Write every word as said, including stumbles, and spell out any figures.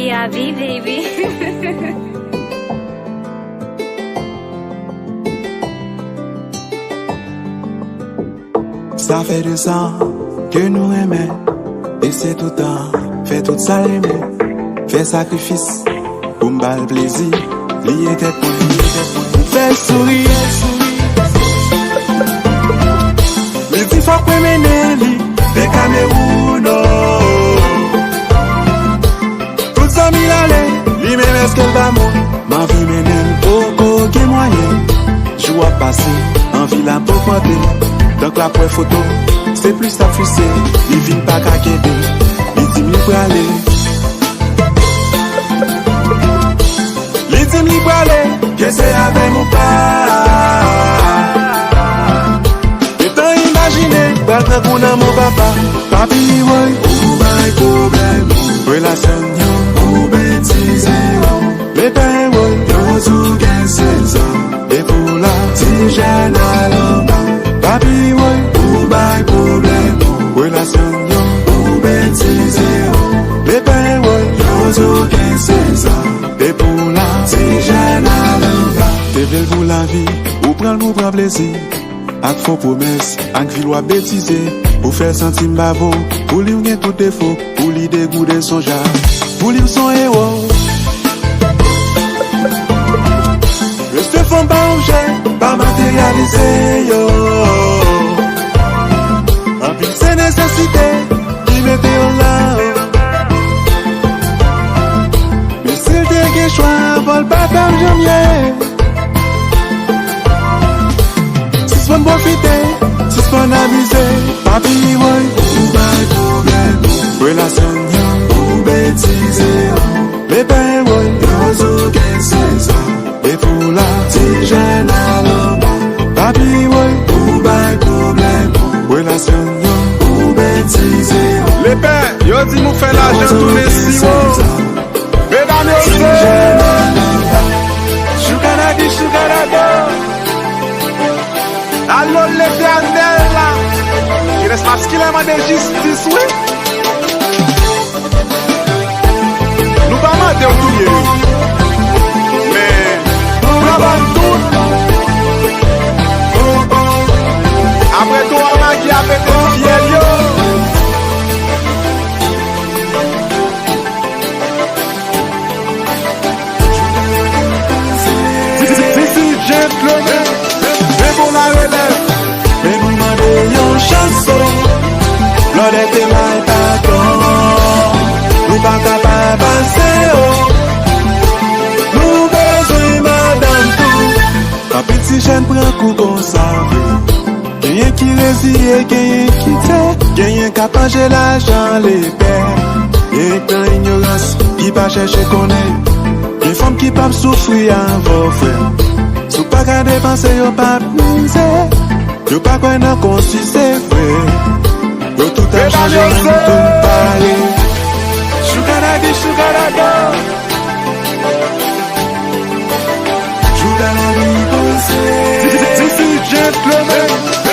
Yavi, baby. Sa fè de zan ke nou renmen, e se toutan fè tout sa l renmen, fè sakrifis pou m ba l plezi, bliye tèt mwen, m fè l souri. Li di fòk mwen mennen li Dekamewoun o. Tout zanmi l ale, li menm èske l pa moun? M anvi mennen l, poko gen mwayen. Jou ap pase, anvi l ap ogmante. Tank l ap wè foto, se plis l ap fikse. Li vin pa ka kenbe, li di m li prale. Li di m li prale, ke se avè m ou pa. Gentan imajine, pral pran kou nan men papa. Papi woy, ou bay pwoblèm. Relasyon nou, ou betize yo. Lepè woy, yo di w gen sèz an. Depi w la, ti jèn al anba. Papi woy, ou bay pwoblèm. Relasyon nou, ou betize yo. Lepè woy, yo di w gen sèz an. Depi w la, ti jèn al anba. Te vle l pou lavi, ou pran l pou pran plezi. Ak fo pwomès, ak vil w ap betize. Pou fè l santi m pa vo, pou li w gen tout defo. Pou li degouden sonja, pou li w son ewo. Respè fanm pa objè, pa materyalize yo. Anpil se nesesite ki mete yo la. Men si l te gen chwa, avan l pa t ap janm ye. Sispann pwofite, sispann abize. Papi woy, ou bay pwoblèm. Relasyon nou, ou betize. Lepè woy, yo di w gen sèz an. Depi w la, ti jèn al anba. Papi woy, ou bay pwoblèm. Relasyon nou, ou betize. Lepè, yo di m ou fè lajan tounen siwo. Medam yo se Sugar Daddy, Sugar Daddy. Alo Letènèl la. Jenès maskilen mande jistis, wi. Nou pa mande w touye yo. Men, pran ban n tout. Apre tou, a magi a pete fyèl yo. This is gentleman. Men pou la relèv. Men nou mande yon chans o. Blòdè te bay padon. Nou pa ka pa pase o. Nou bezwen madanm tou. Anpil ti jèn pran kou konsa vre. Genyen ki reziye, genyen ki tè. Genyen k ap manje lajan lepè. Genyen k nan inyorans, ki pa chèche konnen. Gen fanm ki p ap soufri avè w, frè. Si w pa ka depanse, yo p ap mize. Yo pa kwè nan konsi, se vre. Yo tout ap chanje, men nou tou pare. Sugar daddy, sugar daddy. Jou la lavi panse. This is gentleman.